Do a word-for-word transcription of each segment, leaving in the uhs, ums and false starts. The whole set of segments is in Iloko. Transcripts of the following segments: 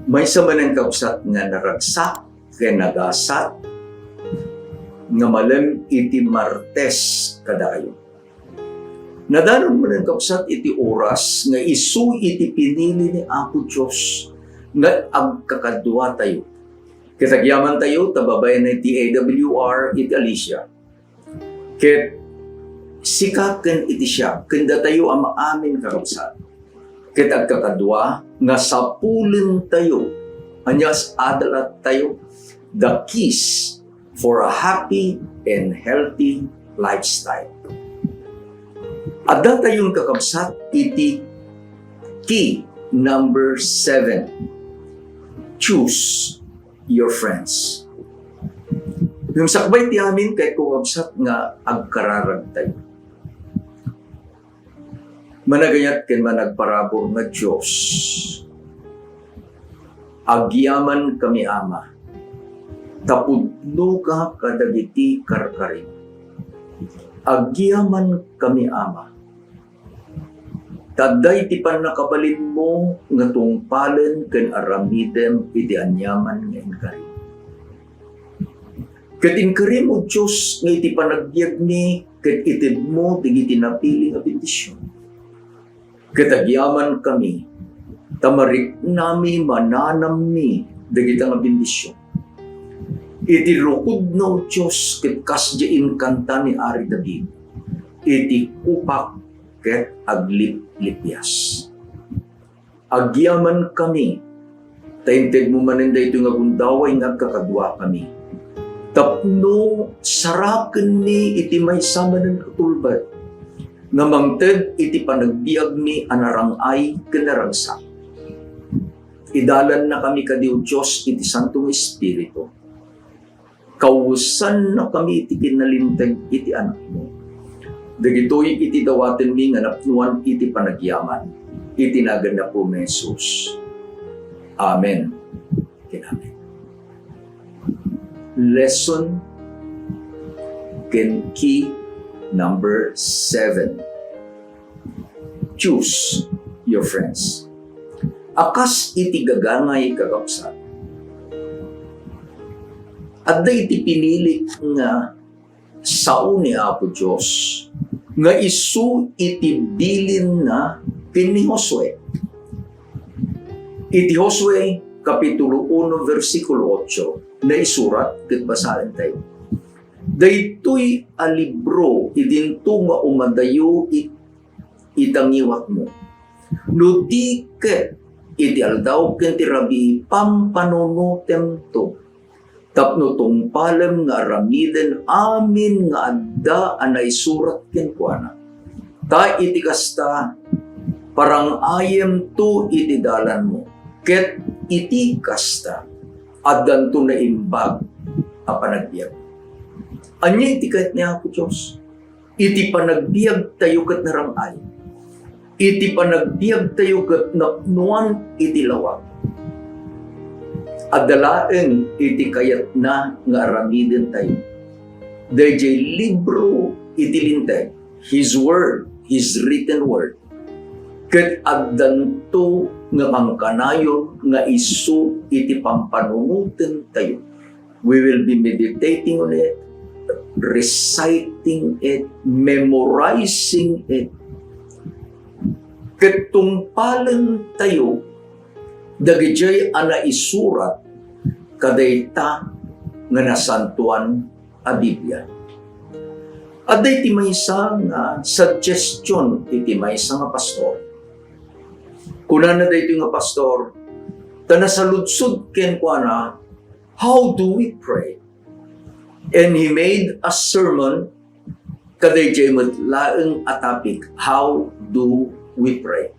Maysa manen, kabsat, nga naragsak ken nagasat nga malem iti Martes kadakayo. Nadanon manen, kabsat, iti oras nga isu iti pinili ni Apo Dios nga agkakaduatayo. Ket agyamantayo ta babaen iti A W R iti Alicia. Ket sika ken iti siak, ken datayo a maamin, kakabsat, ket agkakadua nga sapulentayo, ania, adalatayo the keys for a happy and healthy lifestyle. Addatayon, kakabsat, iti key number seven. Choose your friends. Ngem sakbay ti amin, kayatko, kabsat, nga agkararagtayo. Managayat ken managparabur nga Dios, agyamankami, Ama, ta pudnoka kadagiti karkarim. Agyamankami, Ama, ta adda iti pannakabalinmo nga tungpalen ken aramidem iti aniaman nga inkarim. Ket inkarim, O Dios, nga iti panagbiagmi ket itedmo dagiti napili nga bendision. Ket agyamankami ta mariknami mananammi dagita nga bendision. Iti rukodna, O Dios, ket kasdiay inkanta ni Ari David, iti kupak ket agliplipias. Agyamankami ta intedmo manen daytoy nga gundaway nga agkakaduakami, tapno sarakenmi iti maysa manen a tulbad nga mangted iti panagbiagmi a narang-ay ken naragsak. Idalannakami kadi, O Dios, iti Santo nga Espiritu. Kawesannakami iti kinalinteg iti Anakmo. Dagitoy iti dawatenmi nga napnuan iti panagyaman, iti nagan ni Apomi Jesus. Amen ken amen. Lesson ken key number seven. Choose your friends. A kas iti gagangay, kakabsat, adda iti pinili nga sao ni Apo Dios nga isu iti bilinna ken ni Josue. Iti Josue, Kapitulo uno, bersikulo otso, naisurat ket basaentayo. Daytoy a libro, idinto nga umadayo it-, ita ngiwatmo. No di ket iti aldaw ken ti rabii, pampanunotemto, tapno tungpalem nga aramiden amin nga adda a naisurat kenkuana. Ta iti kasta, parang-ayemto iti dalanmo, ket iti kasta, addanto naimbag a panagbiag. Ania iti kayat ni Apo Dios? Iti panagbiagtayo ket narang-ay. Iti panagbiagtayo ket napnoan iti lawag. Adda laeng iti kayatna nga aramidentayo. Daydiay libro iti Linteg, His Word, His written Word, ket addanto nga kankanayon nga isu iti pampanunotentayo. We will be meditating on it, reciting it, memorizing it. Ket tungpalentayo dagijay a naisurat kadayta nga nasantoan a Biblia. Adda iti maysa nga suggestion iti maysa nga pastor. Kunana daytoy nga pastor, ta nasaludsod kenkuana, "How do we pray?" And he made a sermon kadaydiay met laeng a topic, "How do we pray?"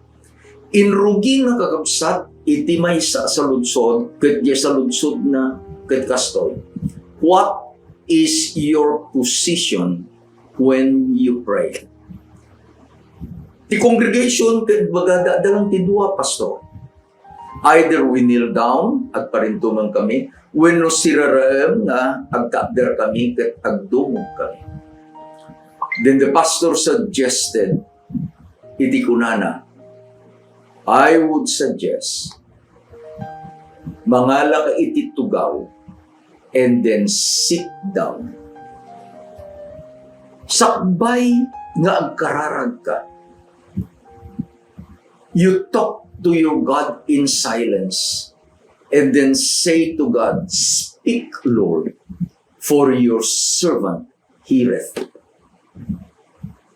Inrugina, kakabsat, iti maysa a saludsod ket diay saludsodna ket kastoy, "What is your position when you pray?" Ti congregation ket bagada, adda lang ti dua, pastor. Either we kneel down, agparintumeng kami, wenno siraraem nga agtakder kami ket agdumog kami. Then the pastor suggested, iti kunana, "I would suggest Mangalaka iti tugaw and then sit down. Sakbay nga agkararagka, you talk to your God in silence and then say to God, "Speak, Lord, for your servant heareth."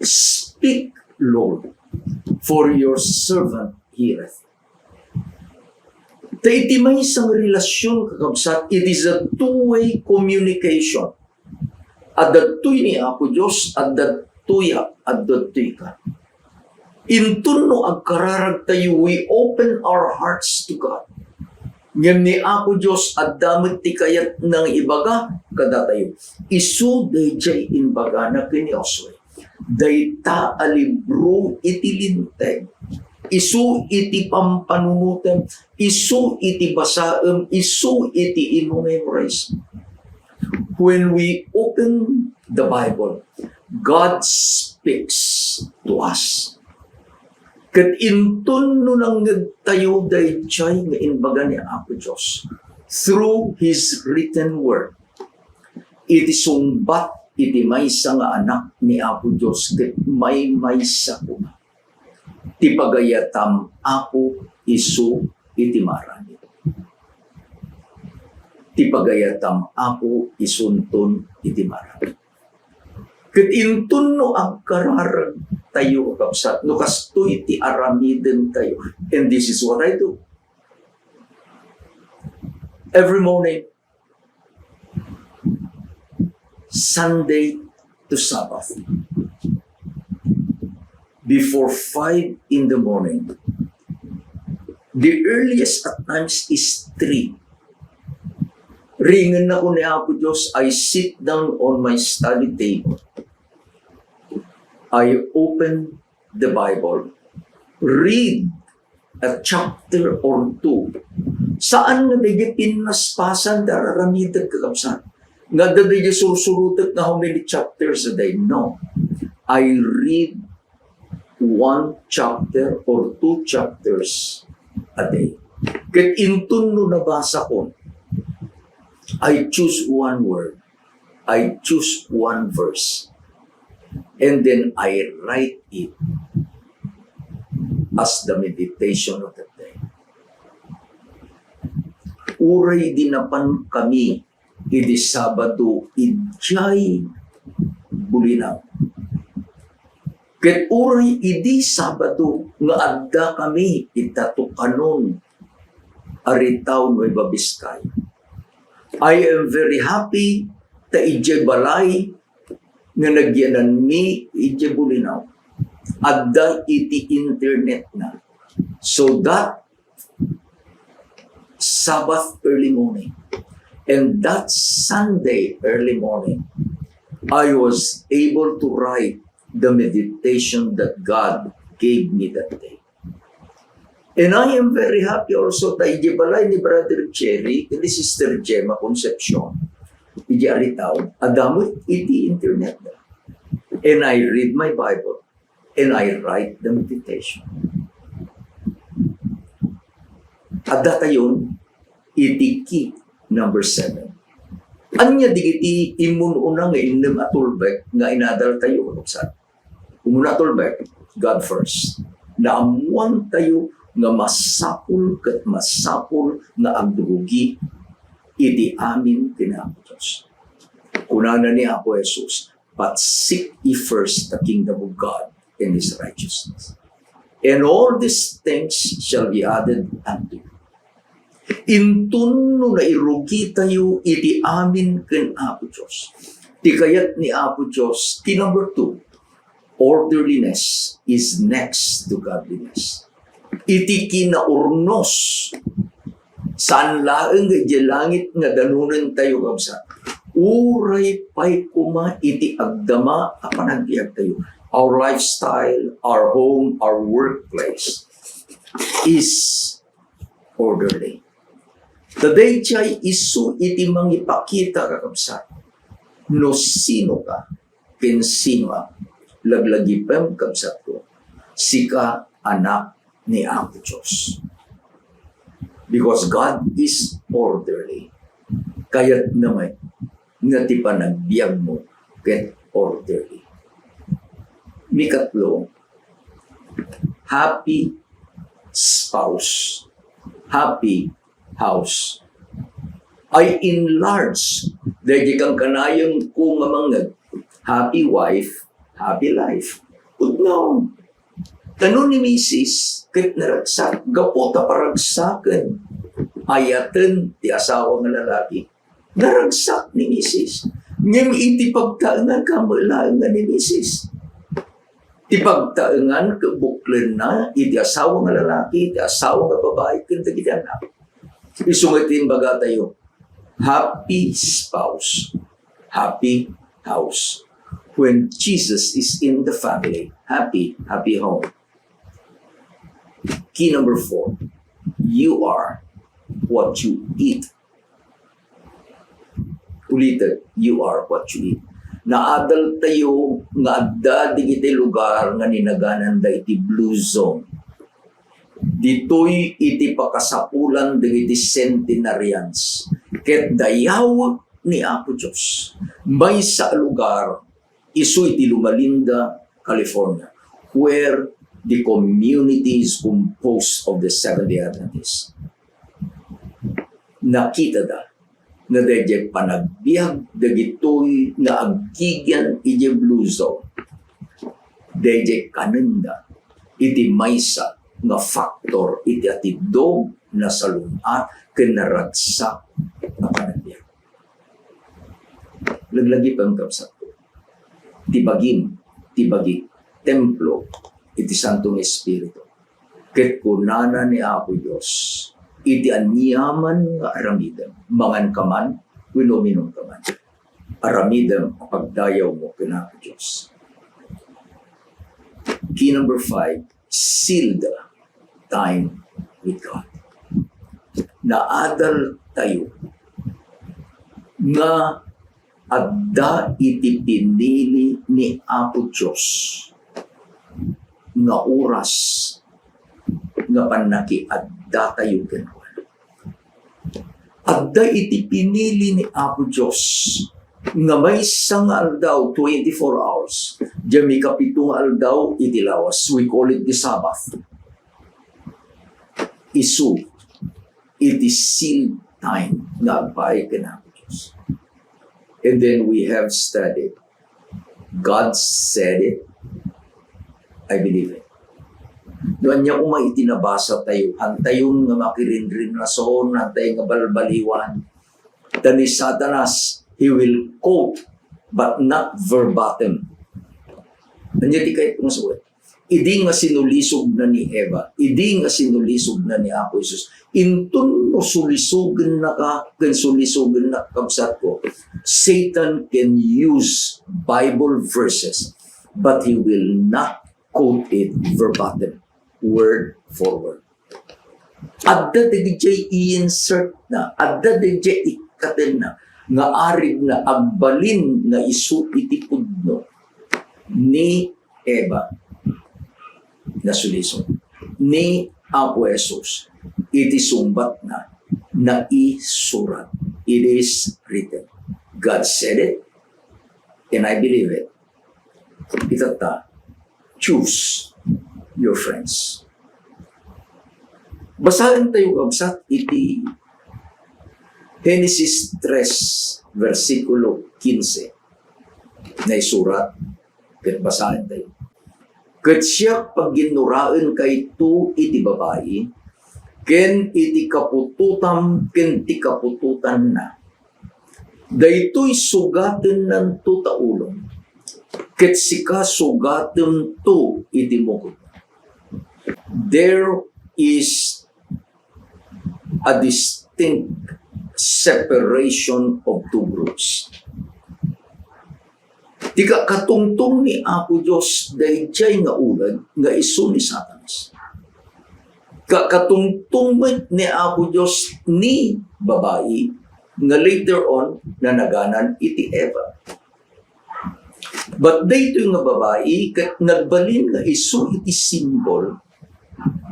"Speak, Lord, for your servant heareth." Ta iti maysa nga relasyon, kakabsat, it is a two-way communication. Adda ditoy ni Apo Dios, adda ditoy, adda ditoy ka. Inton no agkararagtayo, we open our hearts to God. Ngem ni Apo Dios, adda met ti kayatna nga ibaga kadatayo. Isu daydiay imbagana ken ni Josue, "Dayta a libro iti Linteg, isu iti pampanunotem, isu iti basaem, isu iti imo memorize." When we open the Bible, God speaks to us. Ket inton no nangngegtayo daydiay nga imbaga ni Apo Dios through His written word, iti sungbat iti maysa nga Anak ni Apo Dios ket maymaysa koma, "Ti pagayatam, Apo, isu iti maaramid. Ti pagayatam, Apo, isunton iti maaramid." Ket inton no agkararagtayo, kakabsat, no kastoy ti aramidentayo, and this is what I do every morning, Sunday to Sabbath, before five in the morning. The earliest at times is three. Ringennako ni Apo Dios, I sit down on my study table. I open the Bible, read a chapter or two. Saan nga daydi pinnaspasan ti ar-aramidek, kakabsat, nga adda daydi sursurotek nga how many chapters a day. No. I read one chapter or two chapters a day. Ket inton no nabasakon, I choose one word. I choose one verse. And then I write it as the meditation of the day. Uray di napankami idi Sabado idiay Bulinaw. Ket uray idi Sabado nga addakami ita Tucanon, Aritao, Nueva Vizcaya. I am very happy ta idiay balay nga nagyananmi idiay Bulinaw, adda iti internetna. So that Sabbath early morning and that Sunday early morning, I was able to write the meditation that God gave me that day. And I am very happy also ta idiay balay ni Brother Jerry ken ni Sister Gemma Concepcion, idiay Aritao, adda met iti internet. And I read my Bible and I write the meditation. Addatayon iti key number seven. Ania dagiti immun-una nga innem a tulbek nga inadaltayo, kakabsat? Umuna a tulbek, God first. Naammoantayo nga masapul ket masapul nga agrugi iti amin ken Apo Dios. Kunana ni Apo Jesus, "But seek ye first the kingdom of God and His righteousness, and all these things shall be added unto you." Inton no nairugitayo iti amin ken Apo Dios, ti kayat ni Apo Dios, ti number two, orderliness is next to godliness. Iti kinaurnos, saan laeng nga idiay langit nga danonentayo, kabsat. Uray pay koma iti agdama a panagbiagtayo, our lifestyle, our home, our workplace is orderly. Ta daydiay isu iti mangipakita, kakabsat, no sino ka ken sino ak. Laglagipem, kabsatko, sika anak ni Apo Dios. Because God is orderly. Kayatna met nga ti panagbiagmo ket orderly. Mikatlo, happy spouse, happy house. I enlarge, daydi kankanayon ko nga mangngeg, happy wife, happy life. Pudno. Kano ni misis ket naragsak, gapu ta paragsaken, ayaten ti asawa nga lalaki. Naragsak ni misis. Ngem iti pagtaengan, kamo laeng nga ni misis. Ti pagtaengan ket buklenna iti asawa nga lalaki, iti asawa nga babai, ken dagiti anak. Isu nga ti imbagatayo, happy spouse, happy house. When Jesus is in the family, happy, happy home. Key number four, you are what you eat. Ulitek, you are what you eat. Naadaltayo nga adda digiti lugar nga ninagananda iti blue zone. Ditoy iti pakasapulan dagiti centenarians ket dayawek ni Apo Dios. Maysa a lugar isu iti Loma Linda, California, where the community is composed of the Seventh-day Adventists. Nakitada nga daydiay panagbiag dagitoy nga aggigian idiay blue zone, daydiay kanenda iti maysa nga faktor iti atiddog, nasalun-at, ken naragsak nga panagbiag. Laglagipen, kabsatko, ti bagim, ti bagik, templo iti Santo nga Espiritu. Ket kunana ni Apo Dios, iti aniaman nga aramidem, manganka man wenno uminumka man, aramidem a pagdayawmo ken Apo Dios. Key number five, sealed time with God. Naadaltayo nga adda iti pinili ni Apo Dios nga oras nga pannakiaddatayo kenkuana. Adda iti pinili ni Apo Dios nga maysa nga aldaw, twenty-four hours, diay mikapito nga aldaw iti lawas. We call it the Sabbath. Isu iti sealed time nga agpaay ken Apo Dios. And then we have studied, God said it, I believe it. No ania koma iti nabasatayo, hantayon nga makirinrinrason, hantayon nga balbaliwan. Ta ni Satanas, he will quote, but not verbatim. Ania ti kayat nga suwet? Idi nga sinulisogna ni Eva, idi nga sinulisogna ni Apo Jesus, inton no sulisogennaka ken sulisogennak, kabsatko, Satan can use Bible verses, but he will not quote it verbatim, word for word. Adda dagiti i-insertna, adda dagiti ikkatenna nga aridna agbalin nga isu iti pudno ni Eva nga sulisog, ni Apo Jesus iti sungbatna, naisurat. It is written. God said it, and I believe it. Itatta, choose your friends. Basaentayo, kabsat, iti Genesis tres, bersikulo kinse. Naisurat, ket basaentayo. Ket siak pagginnoraenkayto iti babai, ken iti kaputotam ken ti kaputotanna. Daytoy sugatennanto ta ulom, ket sika sugatemto iti mukod. There is a distinct separation of two groups. Ti kakatungtong ni Apo Dios daydiay nga uleg nga isu ni Satanas. Kakatungtong met ni Apo Dios ni babai nga later on nanaganan iti Eva. But daytoy nga babai ket nagbalin nga isu iti simbol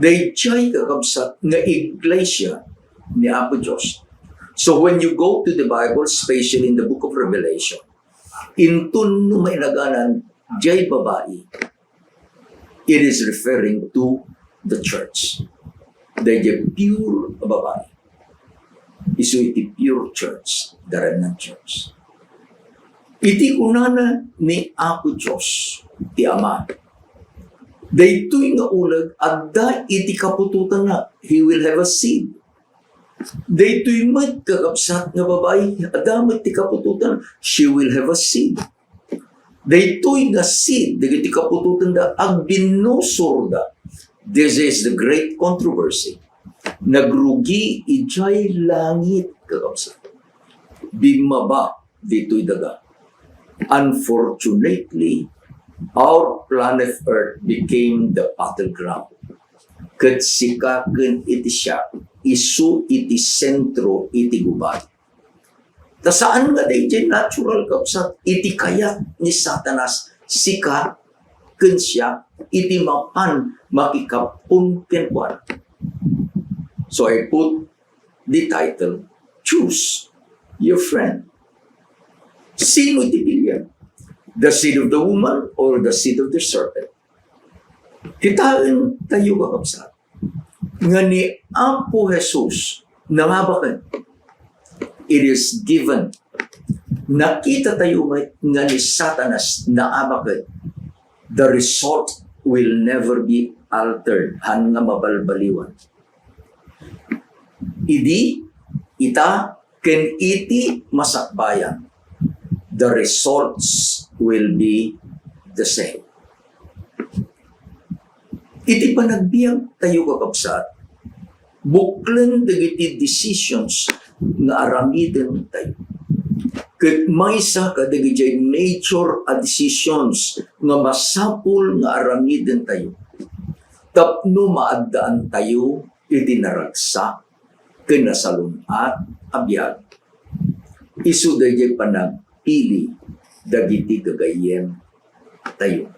daydiay, kakabsat, nga iglesia ni Apo Dios. So when you go to the Bible, especially in the book of Revelation, inton no mailaganan jay babai, it is referring to the church. Dayjay pure a babai. Isu iti pure church, the remnant church. Iti kunana ni Apo Dios, ti Ama, daytoy nga uleg adda iti kaputotanna. He will have a seed. Daytoy met, kakabsat, nga babai, adda met ti kaputotan, she will have a seed. Daytoy nga seed, dagiti kaputotanda, agbinnusorda. This is the great controversy. Nagrugi idiay langit, kakabsat. Bimmaba ditoy daga. Unfortunately, our planet Earth became the battleground. Ket sika ken iti siak, isu iti sentro iti gubat. Ta saan nga dayjay natural, kabsat, iti kayat ni Satanas, sika ken siak, iti mapan makikappon kenkuana. So I put the title, Choose Your Friend. Sino iti pilian? The seed of the woman or the seed of the serpent? Kitaen tayo, kakabsat, nga ni Apo Jesus nangabaken. It is given. Nakita tayo met nga ni Satanas naabaken. The result will never be altered. Haan nga mabalbaliwan. Idi, ita, ken iti masakbayan, the results will be the same. Iti panagbiag tayo, kakabsat, buklen dagiti decisions nga aramiden tayo. Ket maysa kadagiti major a decisions nga masapul nga aramiden tayo tapno maaddaan tayo iti naragsak ken nasalun-at a biag. Isu dayjay panagpili dagiti gagayyem tayo.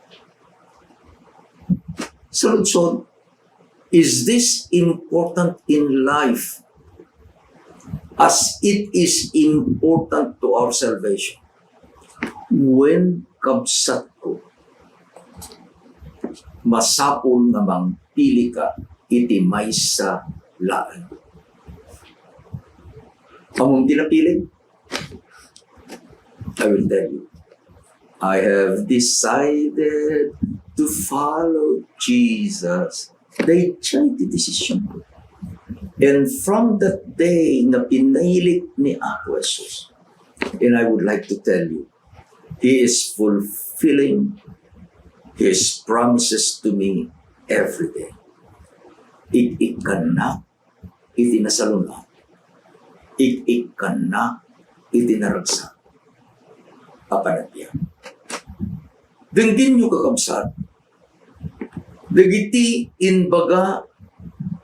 Saludsod, is this important in life as it is important to our salvation? Wen, kabsatko, masapul nga mangpilika iti maysa laeng. Ammom ti napili? I will tell you. I have decided to follow Jesus. Dayjay ti decision ko. And from that day nga pinilik ni Apo Jesus, and I would like to tell you, He is fulfilling His promises to me every day. Ik-ikkannak iti nasalun-at. Ik-ikkannak iti naragsak a panagbiag. Denggenyo, kakabsat, dagiti imbaga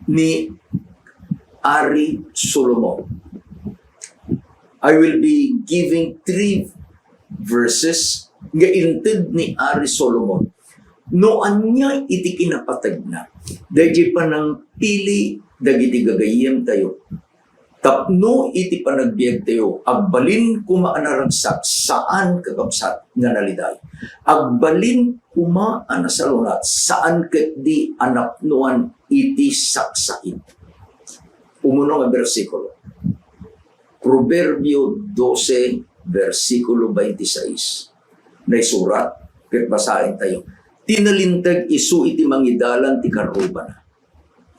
ni Ari Solomon. I will be giving three verses nga inted ni Ari Solomon. No ania iti kinapategna, dayjay panangpili dagiti gagayyem tayo. Tapno iti panagbiag tayo, agbalin koma a naragsak, saan, kakabsat, nga naliday. Agbalin koma a nasalun-at, saan ketdi a napnoan iti saksakit. Umuno nga bersikulo. Proverbio dose, bersikulo twenty-six. Naisurat, ket basaen tayo. Ti nalinteg isu iti mangidalan ti karrubana.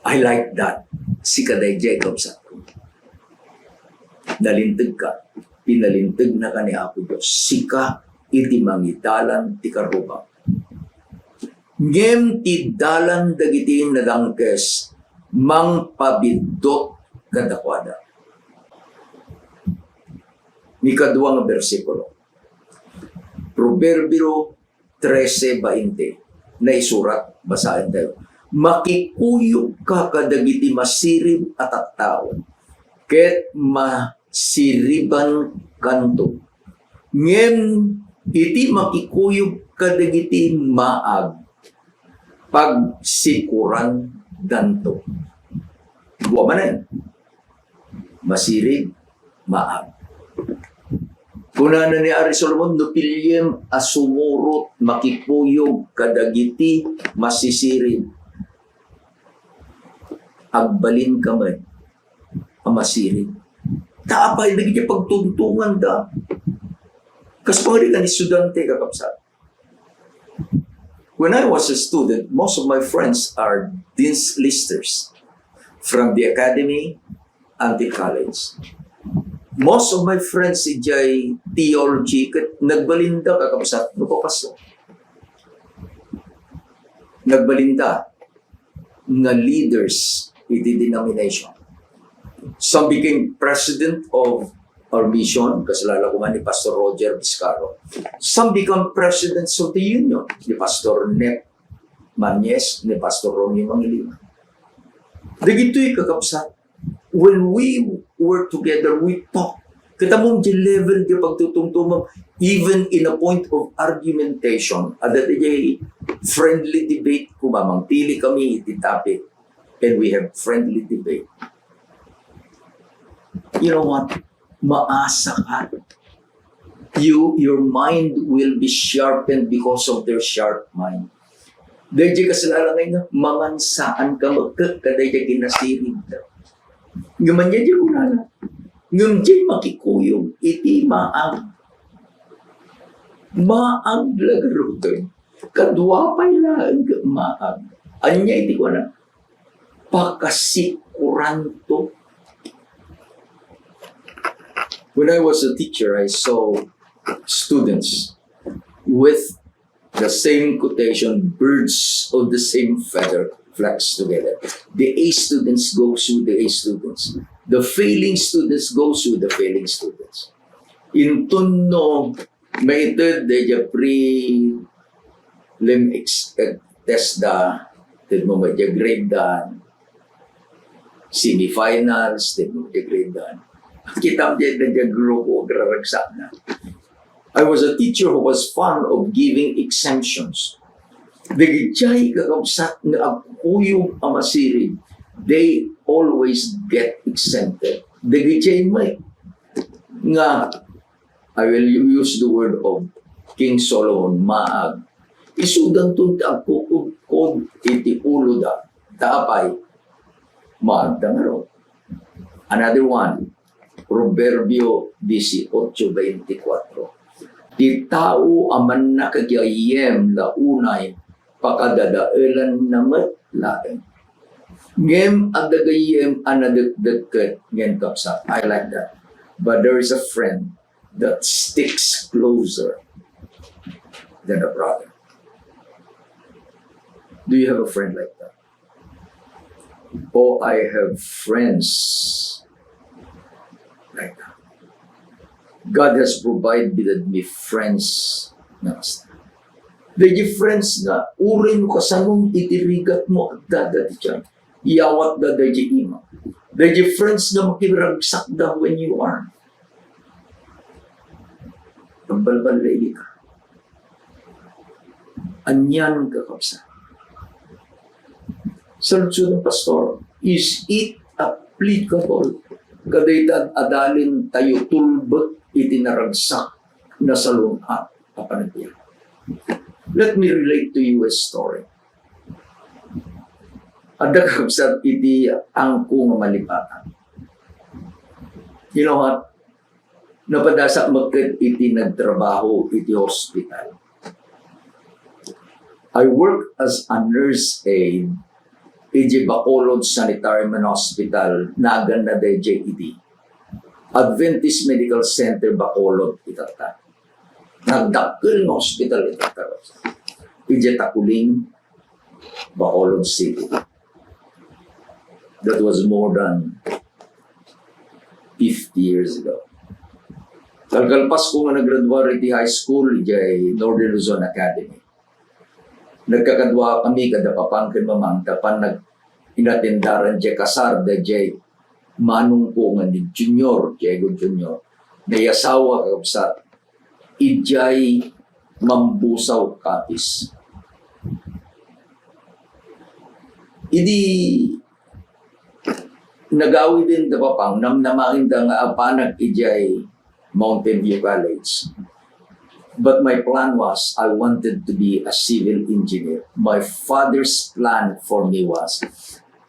I like that. Sika dayjay, kabsatko. Nalintegka. Pinalinteg na ka ni Apo Dios. Sika iti mangidalan ti karrubam. Ngem ti dalan dagiti nadangkes mangpabiddut kadakuada. Ikadua nga bersikulo. Proverbio trese bainte, naisurat, basaen tayo. Makikuyogka kadagiti masirib a tattao, ket masiribankanto. Ngem iti makikuyog kadagiti maag, pagsikurandanto. Dua manen. Masirib, maag. Kunana ni Ari Solomon, "No piliem a sumurot, makikuyog kadagiti masisirib, agbalinka met a masirib." Ta apay, dagiti pagtungtunganda. Kas pangarigan, estudiante, kakabsat. When I was a student, most of my friends are dean's listers from the academy until college. Most of my friends idiay theology, ket nagbalinda, kakabsat, no, papastor. Nagbalinda nga leaders iti denomination. Some became president of our mission, kasalala ko man ni Pastor Roger Vizcarro. Some become presidents of the union, ni Pastor Nep Mañez, ni Pastor Romeo Mangilinan. Dagitoy, kakabsat, when we were together, we talk. Ket ammom ti level ti pagtutungtungmo, even in a point of argumentation, adda diay friendly debate, koma mangpili kami iti topic, and we have friendly debate. You know what? Maasa ka. You, your mind will be sharpened because of their sharp mind. Daydi kasla ngay nga, mamansaan ka, magkek ka daydi kinasirib. Ngem ania di kunana? Ngem di makikuyog iti maag. Maag la garuden. Kadua pay laeng ket maag. Ania iti kunana? Pakasikuranto. When I was a teacher, I saw students with the same quotation, "Birds of the same feather flack together." The A students goes with the A students. The failing students goes with the failing students. Inton no, maited daydi prelim ex-, eh, test da, tedmo met diay grade da, semifinals, tedmo met diay grade da. Kitam diay, diay grupo, agraragsakna. I was a teacher who was fond of giving exemptions. Dagiti kakabsat nga agkuyog a masirib, they always get exempted. Dagiti met nga, I will use the word of King Solomon, maag. Isudanton ti agkukudkod iti uloda. Ta apay, maagda ngarud. Another one, Proverbio dieciocho veinticuatro. Ti tao a mannakagiyyem la unay, pakadadaelanna met laeng. Ngem adda gayyem a nadekdekket ngem kabsat. I like that. But there is a friend that sticks closer than a brother. Do you have a friend like that? Oh, I have friends like that. God has provided me friends na kasta. Daydi friends nga, uray no kasano iti rigatmo, adda daydi diay. Iyawatda daydi ima. Daydi friends nga makiragsakda when you are. Agbalballigi ka. Anian, kakabsat? Saludsodon, Pastor, is it applicable kadayta ad-adalin tayo tulbek iti naragsak, nasalun-at a panagbiag? Let me relate to you a story. Adda, kakabsat, iti angko nga malipatan. You know what? Napadasak met ket iti nagtrabaho iti hospital. I work as a nurse aide iti Bacolod Sanitarium and Hospital, naganna daydiay iti Adventist Medical Center Bacolod itatta. Nagdakkel nga hospital itatta. Iti Taculing, Bacolod City. That was more than fifty years ago. Kalkalpasko nga naggraduar iti high school idiay Northern Luzon Academy, nagkakadua kami kada papan ken mamang ta pan nag-, inatendaran diay kasar daydiay manongko nga ni Junior, Diego Junior. Naiyasawa, kakabsat, idiay Mambusao, Capiz. Idi Nagawiden da Papang, namnamaen da nga apanak idiay Mountain View College. But my plan was, I wanted to be a civil engineer. My father's plan for me was,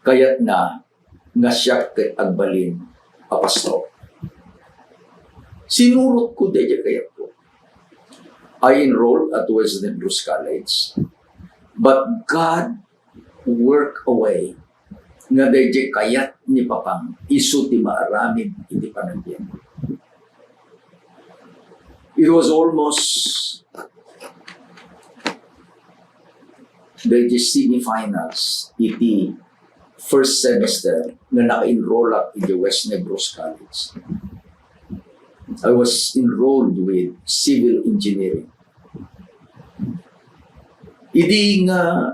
kayatna nga siak ket agbalin a pastor. Sinurotko daydiay kayatko. I enrolled at West Negros College, but God work a way nga daydiay kayat ni Papang isu ti maaramid iti panagbiag. It was almost daydiay semifinals iti first semester nga naka-enrollak iti West Negros College. I was enrolled with civil engineering. Idi nga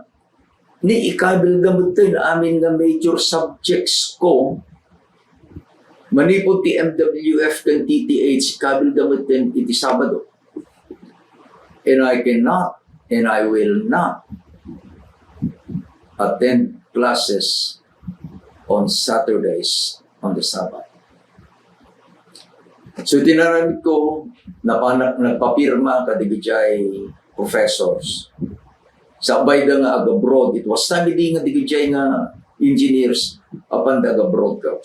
ni ikabil da metten amin nga major subjects ko, manipud ti M W F ken T T H, ikabil da metten iti Sabado. And I cannot, and I will not attend classes on Saturdays on the Sabbath. So, tinaramid ko, napanak-, nagpapirma kadagiti professors. Sakbay da nga ag-abroad, it was time idi nga dagiti nga engineers, apan da ag-abroad ka.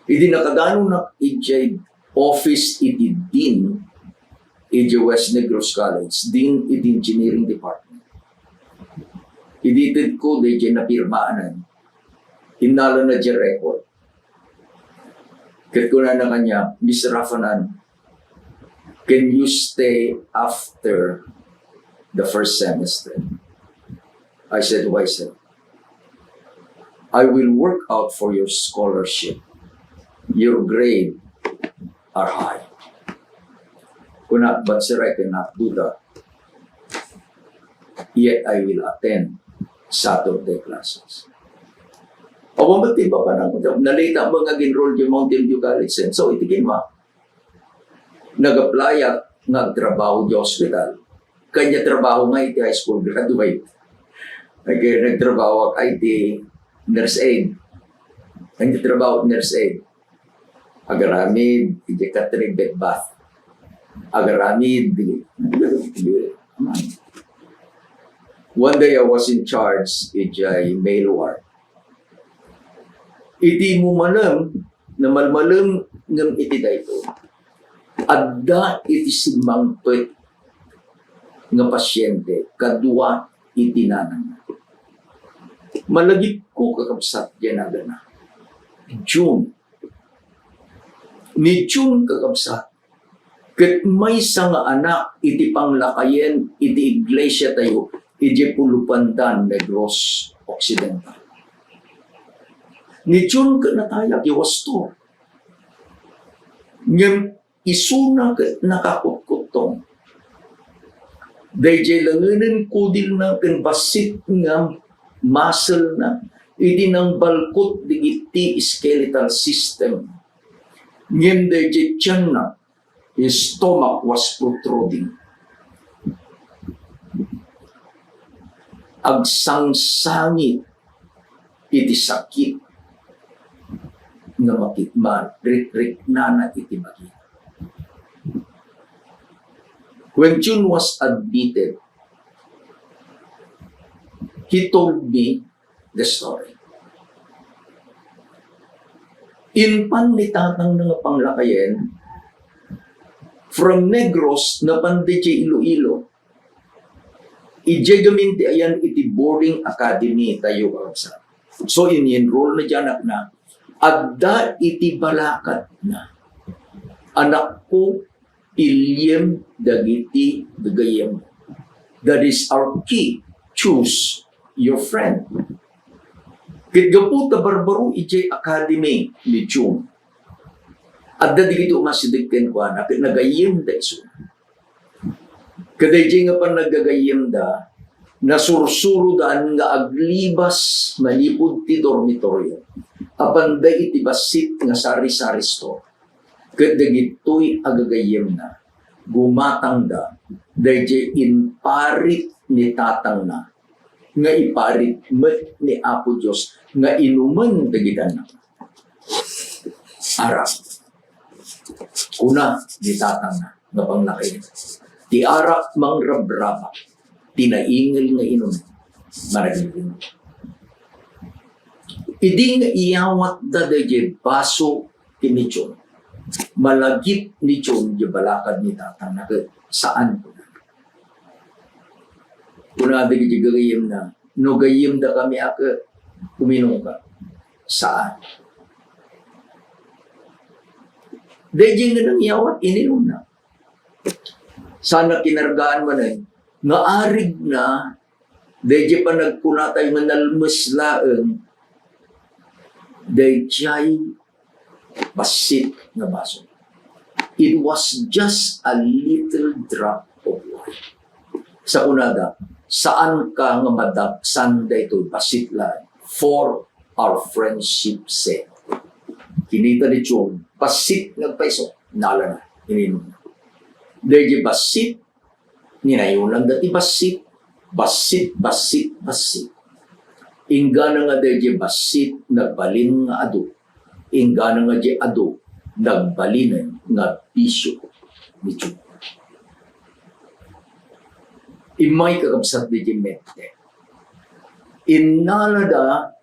Idi nakadanonak idiay office iti dean, iti West Negros College, dean iti engineering department. Idi itedko, daydiay napirmaanan, innalana diay record. Ket kunana kaniak, "Mister Rafanan, can you stay after the first semester?" I said, "Why, sir?" "I will work out for your scholarship. Your grade are high." Kuna, "But sir, I cannot do that. Yet I will attend Saturday classes." Awan met ti papanag-, nalate met nga ag-enroll iti Mountain View College, sir. So, iti kinuna, nag-apply-ak nga agtrabaho iti hospital. Kaniak trabaho nga iti high school graduate. Nag-, nagtrabaho ak iti nurse aid. Kaniak trabaho nurse aid. Agaramid iti katri bed bath. Agaramid. One day I was in charge iti male ward. Iti mumalem, namalmalem ngem iti daytoy, adda iti simmangpet nga pasiente kadua iti nanangna. Malagipko, kakabsat, diay nagana. June. Ni June, kakabsat, ket maysa nga anak iti panglakayen iti iglesiatayo iti Pulupandan, Negros Occidental. Ni June ket natayag, he was two. Ngem isuna ket nakakutkuttong. Daydiay langenen kudilna ken bassit nga muscle-na idi nangbalkut dagiti skeletal system. Ngem daydiay tianna, his stomach was protruding. Agsangsangit iti sakit nga makit-, ma-, rik-, riknana iti bagina. When June was admitted, he told me the story. Impan ni tatangna nga panglakayen from Negros, napan idiay Iloilo. Idiay gamin ti ayan iti boarding academy tayo, kakabsat. So, in-enroll na diay anakna. Adda iti balakatna, "Anakko, piliem dagiti gagayyem." That is our key. Choose your friend. Ket gapu ta barbaro idiay academy ni June, adda dagiti umasideg kenkuana ket nagayyemda isu. Kadaydiay nga pannaggagayyemda, nasursurodan nga aglibas manipud ti dormitorio, apanda iti bassit nga sari-sari store. Ket dagitoy a gagayyemna, gumatangda daydiay imparit ni tatangna nga iparit met ni Apo Dios nga inumen dagiti annak. Arak. Kuna ni tatangna nga pangnakainum, ti arak mangrabrabak, ti naingel nga inum, managiginum. Idi nga iyawatda daydiay baso ken ni John, malagip ni John diay balakad ni tatangna ket saan. Kuna dagiti gagayyemna, "No gayyemdakami a ket, uminumka." Saan. Daydiay nga nangyawat, ininumna. Saan a kinargaan manen nga arigna, daydiay panagkunatayo nga nalmes laeng, daydiay bassit nga baso. It was just a little drop of wine. Sa kunada, saanka nga madaksan daytoy bassit laeng for our friendship sake. Kinita ni John, bassit nga agpayso, nalana, ininumna. Daydiay bassit, ninayonanda ti bassit, bassit, bassit, bassit. Inggana nga daydiay bassit, nagbalin nga adu. Inggana nga diay adu, nagbalinen nga bisio ni John. Immay, kakabsat, daydiay mente. Innalada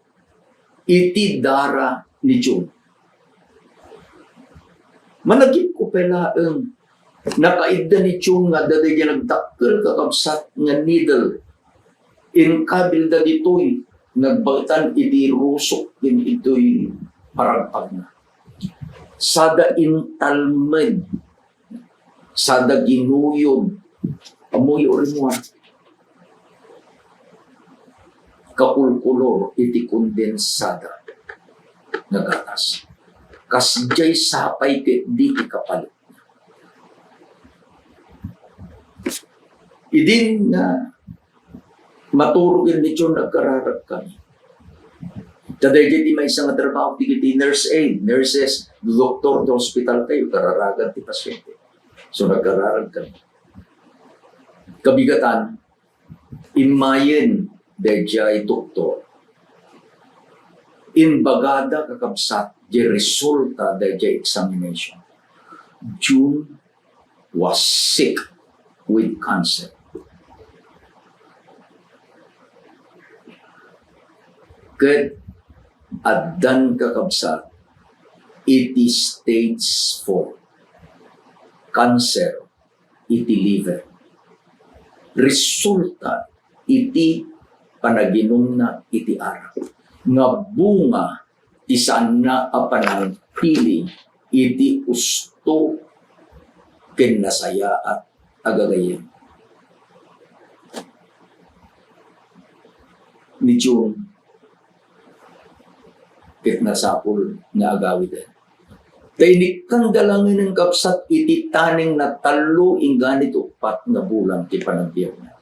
iti dara ni John. Managipko pay laeng, nakaidda ni John nga adda daydiay nagdakkel, kakabsat, nga needle. Inkabilda ditoy, nagbaetan iti rusok ken itoy paragpagna. Sada intalmed, sada ginuyod, ammoyo rimmuar, kakulkulor iti kondensada nga gatas. Kasdiay sapay ket di ti kapalit. Idin nga maturog ni John, nagkararagkami. Kadaydiay ti maysa nga trabaho ti nurse aid, nurses, doktor ti hospital tayo, kararagan ti pasyente. So, nagkararagkami. Kabigatan, immayen daydiay doktor. Imbagada, kakabsat, diay resulta daydiay examination. John was sick with cancer. Ket addan, kakabsat, iti stage four cancer iti liver. Resulta iti panaginumna iti arak nga bunga ti saanna a panangpili iti usto ken nasayaat a gagayyem. Ni John, ket nasapul nga agawiden. Ta inikkanda laengen, kabsat, iti taneng na tallo inggana iti uppat nga bulan ti panagbiagna.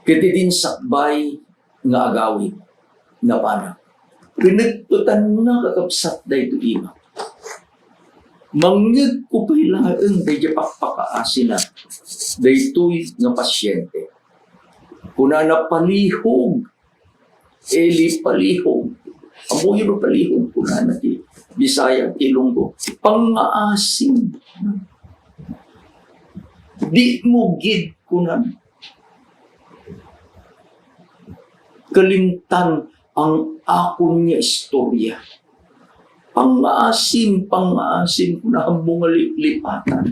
Ket idin sakbay nga agawid, napana. Pinegpetanna, kakabsat, daytoy ima. Mangngegko pay laeng daydiay pakpakaasina daytoy nga pasyente. Kunana, "Palihog, Eli, palihog." Ammoyo no palihog, kunana ti Bisaya, ti Ilonggo. Pangngaasim. Dimo gid, kunana, kalimtan ang akon nga istorya. Pangngaasim, pangngaasim, kuna, ammok nga liplipatan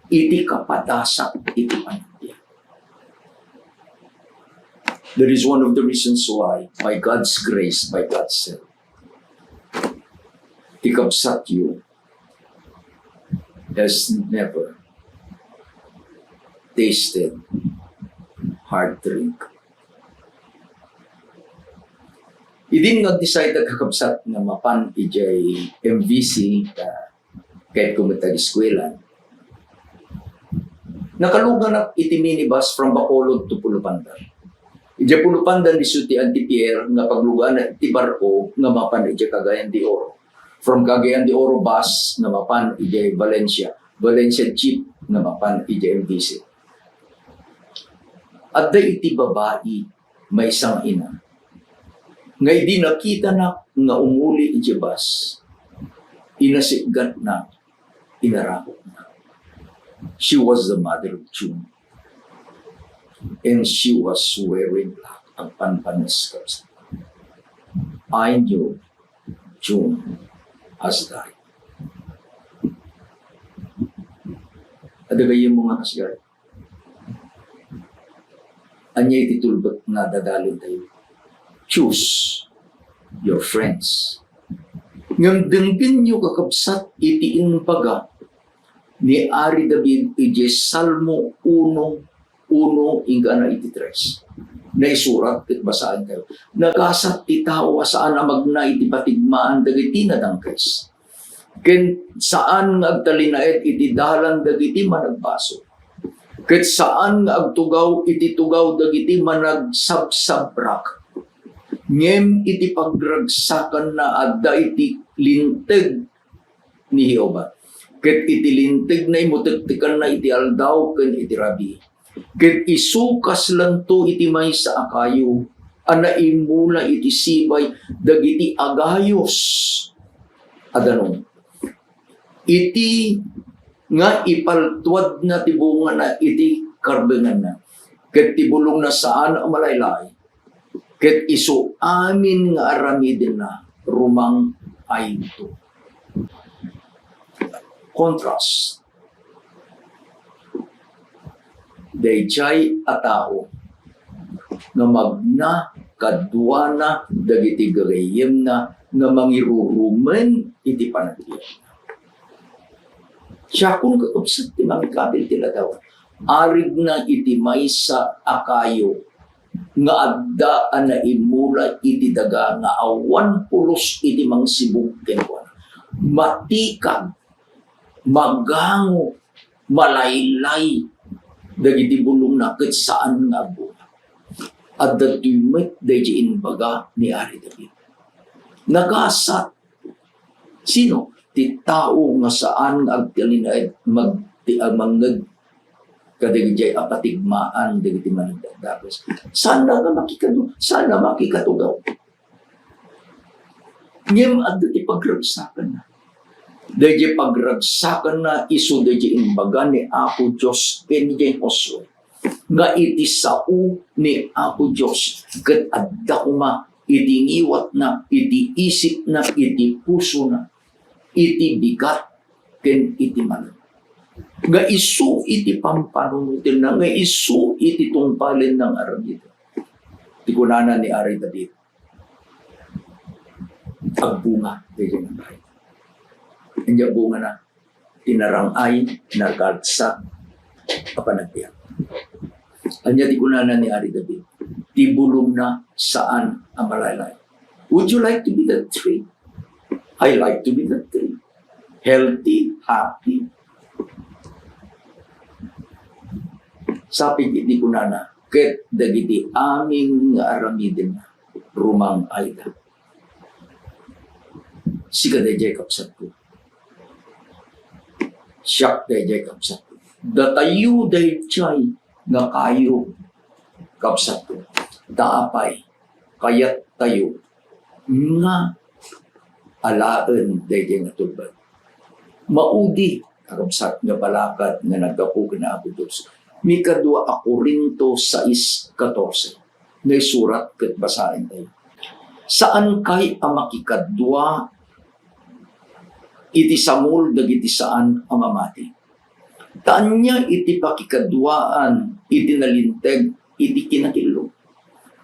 iti kapadasak iti panagbiag. That is one of the reasons why, by God's grace, by God's help, ti kabsatyo has never tasted hard drink. Idin nga agdecide, kakabsat, nga mapan idiay M V C, ta kayatko met ageskuela. Nakaluganak iti minibus from Bacolod to Pulupandan. Idiay Pulupandan, isu ti Anti-Pier nga paglugana iti barko nga mapan idiay Cagayan de Oro. From Cagayan de Oro, bus nga mapan idiay Valencia. Valencia, jeep nga mapan idiay M V C. Adda iti babai maysa nga ina nga idi nakitanak nga umuli idiay bus, inasitgatna, inaramidna. She was the mother of June. And she was wearing black. Agpanpanes, kabsat. I knew June has died. Adda gayam nga kasgay. Ania iti tulbek nga adalin tayo? Choose your friends. Ngem denggenyo, kakabsat, iti imbaga ni Ari David idiay Salmo uno, uno inggana iti tres. Naisurat ket basaen tayo. Nagasat ti tao a saan a magna iti patigmaan dagiti nadangkes, ken saan nga agtalinaed iti dalan dagiti managbasol, ket saan nga agtugaw iti tugaw dagiti managsabsabrak. Ngem iti pagragsakanna, adda iti linteg ni Jehovah, ket iti lintegna, imutektekanna iti aldaw ken iti rabii. Ket isu kaslanto iti maysa a kayo a naimula iti sibay dagiti agayos a danum, iti nga ipaltuadna ti bungana iti karbenganna, ket ti bulongna saan a malaylay, ket isu amin nga aramidenna rumang-ayto. Contrast. Daydiay a tao nga magna kaduana dagiti gagayyemna nga mangirurumen iti panagbiag. Siakon, kakabsat, ti mangikabil ti ladaw. Arigna iti maysa a kayo nga adda a naimula iti daga nga awan pulos iti mangsibug kenkuana. Matikag, magango, malaylay dagiti bulongna ket saan nga agbunga. Adda daytoy met daydiay imbaga ni Ari David. Nagasat. Sino? Ti tao nga saan nga agtalinaed mag-, ti, ah, mangngeg kadagiti a patigmaan dagiti managdakdakes. Saan nga makikadu-, saan nga makikatugaw. Ngem adda ti pagragsakanna. Daydiay pagragsakanna isu daydiay imbaga ni Apo Dios ken ni Josue nga iti sao ni Apo Dios ket adda koma iti ngiwatna, iti isipna, iti pusona, iti bigat ken iti manen. Nga isu iti pampanunotenna, nga isu iti tungpalenna nga aramiden. Ti kunana ni Ari David, agbunga daydiay nga kayo. Ania bungana? Ti narang-ay, naragsak a panagbiag. Ania ti kunana ni Ari David? Ti bulongna saan a malaylay. Would you like to be that tree? I like to be that tree. Healthy, happy. Sapay iti kunana, ket dagiti amin nga aramidenna rumang-ayda. Sika daydiay, kabsatko. Siak daydiay, kabsatko. Datayo daydiay nga kayo, kabsatko. Ta apay, kayattayo nga alaen daydiay nga tulbad. Maudi, kakabsat, nga balakad nga naggapu ken Apo Dios. Mikadua a Corinto sais katorse. Naisurat ket basaentayo. Saankay a makikadua iti sangol dagiti saan a mamati. Ta ania iti pakikaduaan iti nalinteg iti kinakillo?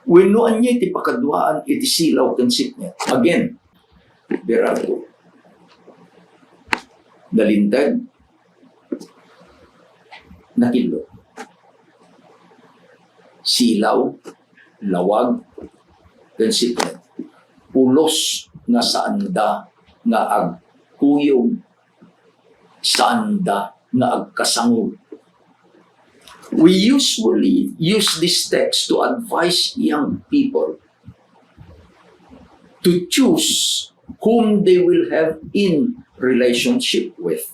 Wenno ania iti pakaduaan iti silaw ken sipnget? Again, there are two. Nalinteg, nakillo. Silaw, lawag, ken sipnget. Pulos nga saanda nga agkuyog, saanda nga agkasangol. We usually use this text to advise young people to choose whom they will have in relationship with.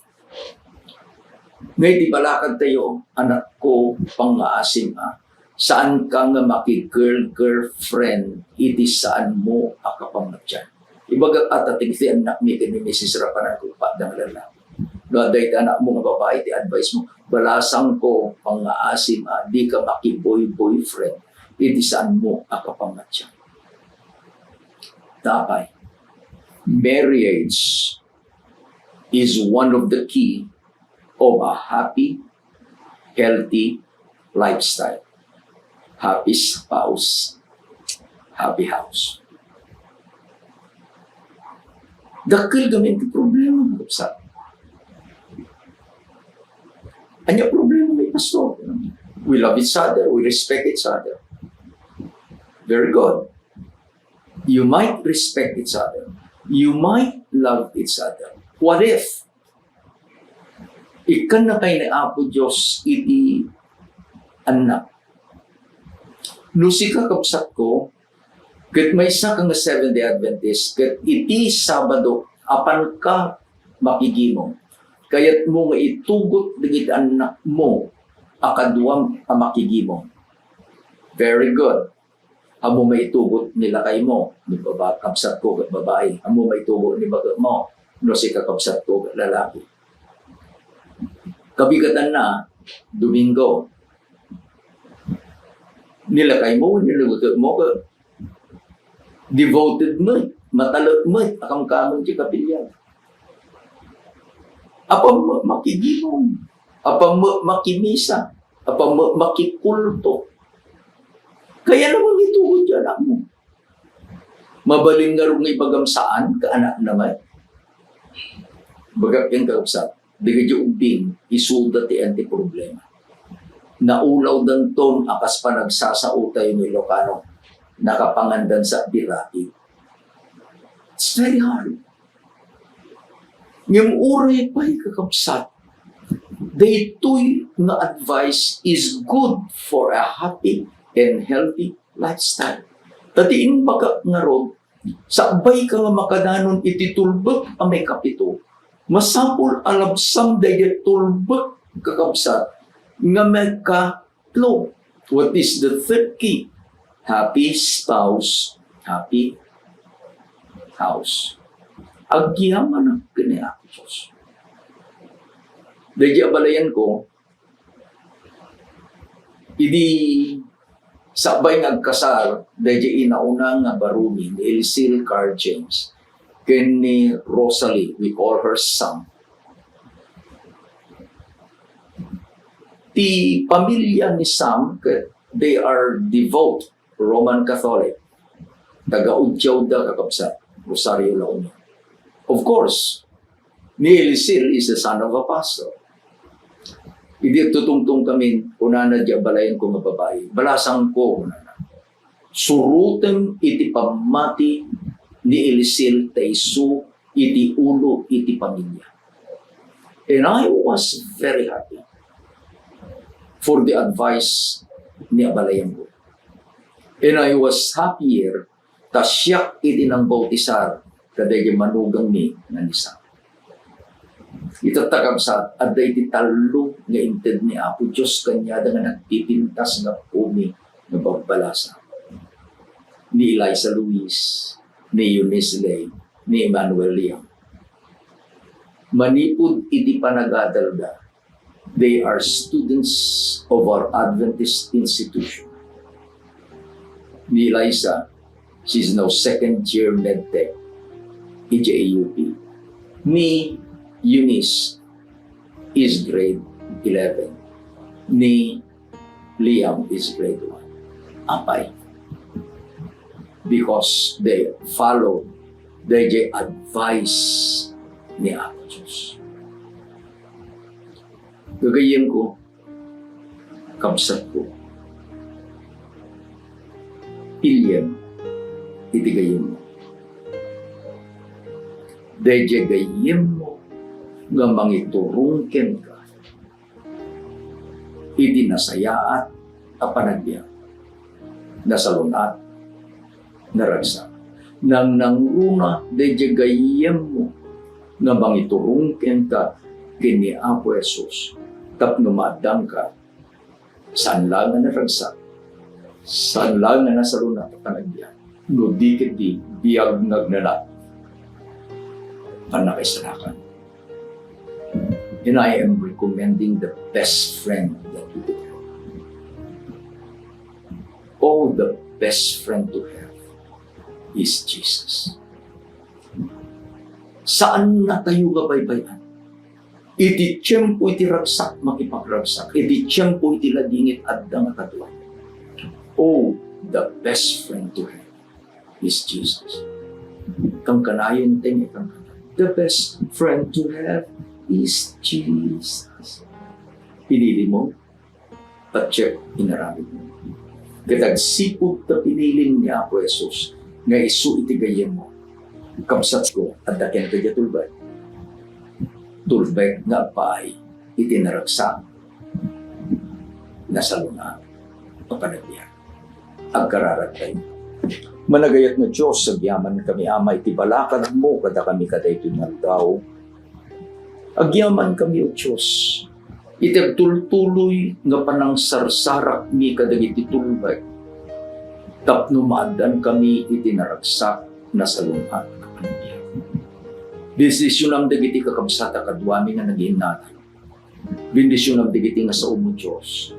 Nga iti balakadtayo, anakko, pangngaasim a, Saanka nga maki-girl-girlfriend iti saanmo a kapamatian. Ibagak ata ti annakmi ken ni Misis Rapanan, kung padda nga lalaki. No adda iti anakmo nga babai, ti advice mo, balasangko, pangngaasim a dika maki-boy-boyfriend iti saanmo a kapamatian. Apay, marriage is one of the key of a happy, healthy lifestyle. Happy spouse, happy house. Dakkel gamin ti problema, mga kabsat. Ania problema ni Pastor? We love each other, we respect each other. Very good. You might respect each other. You might love each other. What if ikkanna pay ni Apo Dios iti annak? No sika, kabsatko, ket maysa ka nga Seventh-day Adventist, ket iti Sabado, apanka makigimong, kayatmo nga itugot dagiti annakmo a kaduam a makigimong. Very good. Ammo maitugot ni lakaymo, ni baba-, kabsatko ket babai. Ammo maitugot ni baketmo, no sika, kabsatko ket lalaki. Kabigatanna, Domingo. Ni lakaymo, ni baketmo ket devoted met, matalek met a kamkameng ti kapilian. Apan ma-, makigimong, apan ma-, makimisa, apan ma-, makikulto. Kayatmo nga itugot ti anakmo. Mabalin ngarud nga ibagam saan ket anakna met? Ibagak kenka, kabsat, dagiti ubbing, isuda ti anti problema. Naulawdanton a kas panagsasaotayo nga Ilocano, nakapangandan sa birati. It's very hard. Ngem uray pay, kakabsat, daytoy nga advice is good for a happy and healthy lifestyle. Ta ti imbagak ngarud, sakbayka nga makadanon iti tulbek a maikapito, masapul a labsam daydi tulbek, kakabsat, nga maika-, Tlo, what is the third key? Happy spouse, happy house. Agyamanak ken ni Apo Dios. Daydi abalayanko, idi sakbay nga agkasar, daydi inauna nga barumi ni Elsil Carl James ken ni Rosalie, we call her Sam. Ti pamilya ni Sam, ket they are devout Roman Catholic. Taga-Udiawda, kakabsat, Rosario, La Union. Of course, ni Elsil is the son of a pastor. Idi agtutungtong kami, kunana di abalayanko nga babai, "Balasangko," kunana. Surotem iti pammati ni Elsil ta isu iti ulo iti pamilya. And I was very happy for the advice ni abalayanko. And I was happier ta siak iti nangbautisar kadagiti manugangmi nga ni Sam. Itatta, kabsat, adda iti tallo nga inted ni Apo Dios kaniada nga nagpipintas nga gapuami nga babbalasa. Ni Eliza Luis, ni Eunice Lay, ni Emmanuel Liang. Manipud iti panagadalda, they are students of our Adventist institution. Ni Eliza, she's now second year medtech iti A U P. Ni Eunice is grade eleven. Ni Liam is grade one. Apay? Because they follow the advice ni Apo Dios. Gagayyemko, kabsatko, piliem iti gayyemmo. Daydiay gayyemmo nga mangiturong kenka iti nasayaat a panagbiag. Nasalun-at, naragsak. Nangnangruna daydiay gayyemmo nga mangiturong kenka ken ni Apo Jesus tapno maaddangka, saan la nga naragsak, Saan laeng nga nasalun-at a panagbiag, no di ketdi biag nga agnanayon. Pannakaisalakan. And I am recommending the best friend that we could have. Oh, the best friend to have is Jesus. Saannatayo nga baybay-an. Iti tiempo iti ragsak, makipagragsak. Iti tiempo iti ladingit, adda nga kaduak. Oh, the best friend to have is Jesus. Kankanayon tayo nga kankana. The best friend to have is Jesus. Pinili mo, patiek inaramid mo. Ket agsipud ta pinilim ni Apo Jesus nga isu iti gayyemmo, kabsatko, adda kenka diay tulbek. Tulbek nga agpaay iti naragsak, nasalun-at a panagbiag. Agkararagtayo. Managayat nga Dios, agyamankami, Ama, iti balakadmo kadakami kadaytoy nga aldaw. Agyamankami, O Dios, iti agtultuloy nga panangsarsarakmi kadagiti tulbek tapno maaddaankami iti naragsak, nasalun-at a panagbiag. Bendisionam dagiti kakabsat a kaduami nga naginnatan. Bendisionam dagiti nga saomo, Dios.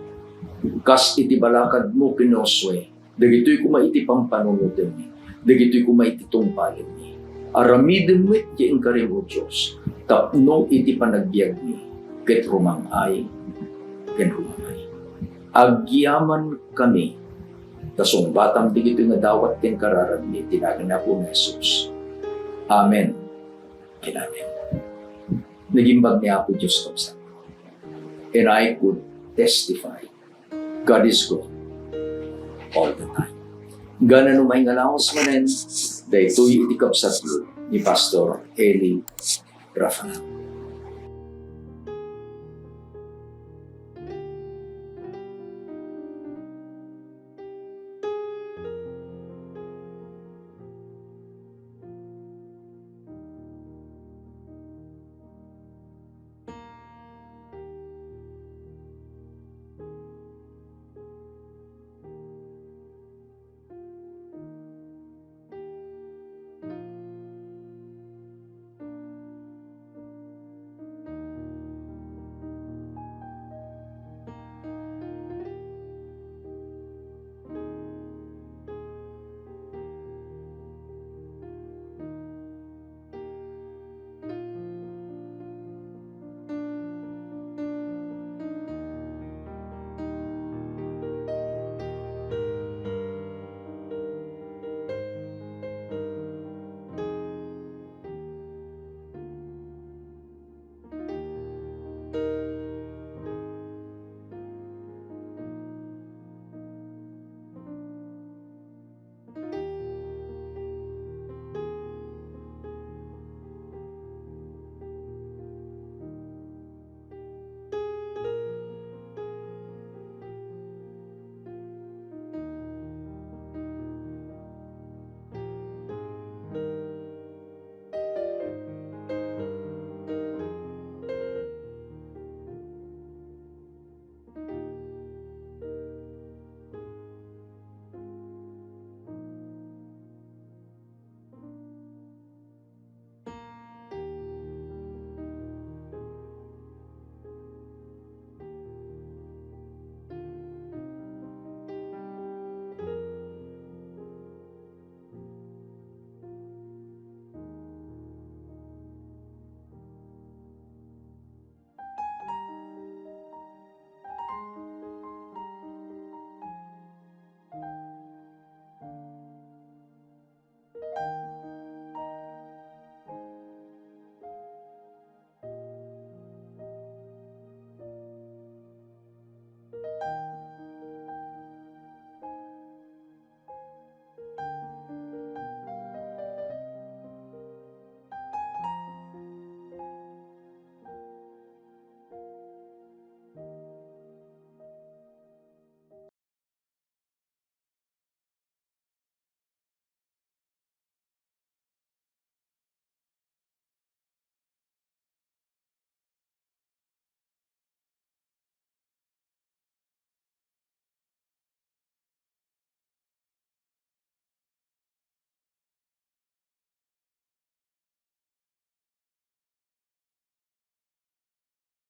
Kas iti balakadmo ken ni Josue, dagitoy koma iti pampanunotenmi, dagitoy koma iti tungpalenmi. Aramidem met ti inkarem, O Dios, tapno iti panagbiagmi ket rumang-ay ken rumang-ay. Agyamankami, ta sungbatam dagitoy nga dawat ken kararagmi iti nagan ni Apo Jesus. Amen ken amen. Nagimbag ni Apo Dios, kabsat. And I could testify, God is good all the time. Gana no may nga laos manen, daytoy iti kabsatko ni Pastor Eli Rafael.